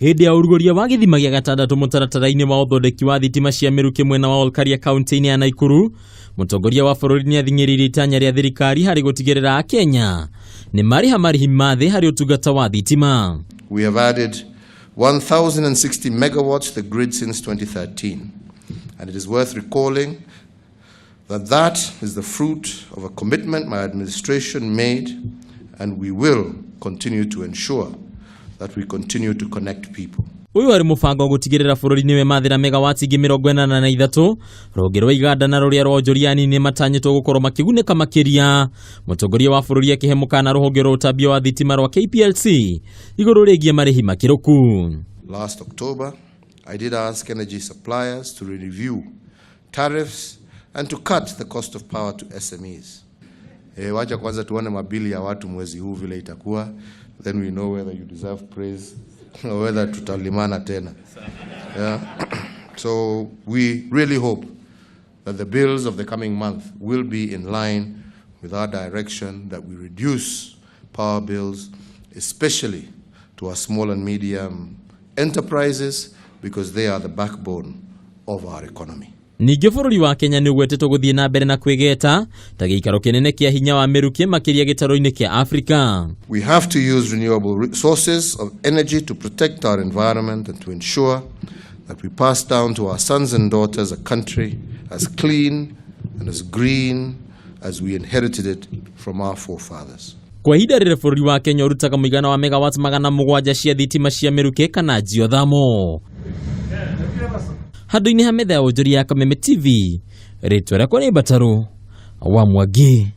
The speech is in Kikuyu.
Hĩndĩ ya ũrugũria wa gĩthima gĩa gatandatũ mũtaratara-inĩ wa ũthondeki wa thitima cia mĩrukĩ mwena wa Olkaria kaunti-inĩ ya Naikuru, mũtongoria wa bũrũri nĩ athing'ĩrĩirie itanya rĩa thirikari harĩ gũtigĩrĩra Akenya nĩ marĩha marĩhi ma thĩ harĩ ũtungata wa thitima. We have added 1,060 megawatts to the grid since 2013, and it is worth recalling that that is the fruit of a commitment my administration made, and we will continue to ensure that we continue to connect people. Ũyũ arĩ mũbango wa gũtigĩrĩra bũrũri nĩwe mathĩra megawati ingĩ 83, rũhonge rwa iganda na rũrĩa rwa onjoria anini nĩ matanyĩtwo gũkorwo makĩgunĩka makĩria. Mũtongoria wa bũrũri akĩhe mũkana rũhonge rwa ũtambia wa thitima rwa KPLC igũrũ rĩgiĩ marĩhi makĩrũku. Last October, I did ask energy suppliers to review tariffs and to cut the cost of power to SMEs. Wacha kwanza tuone mabili ya watu mwezi huu vile itakuwa, then we know whether you deserve praise or whether tutalimana tena. Yeah. So we really hope that the bills of the coming month will be in line with our direction that we reduce power bills, especially to our small and medium enterprises, because they are the backbone of our economy. Ningĩ bũrũri wa Kenya nĩ ũgwetetwo gũthiĩ na mbere na kwĩgeta ta gĩikaro kĩnene kĩa hinya wa mĩrukĩ makĩria gĩtarũ-inĩ kĩa Afrika. We have to use renewable sources of energy to protect our environment and to ensure that we pass down to our sons and daughters a country as clean and as green as we inherited it from our forefathers. Kwa ihinda rĩrĩ bũrũri wa Kenya ũrutaga mũigana wa megawati 700 cia thitima cia mĩrukĩ kana geothermal. Handũ-inĩ ha metha ya wonjoria ya Kameme TV, rĩtwa rĩakwa nĩ Mbatarũ wa Mwangi.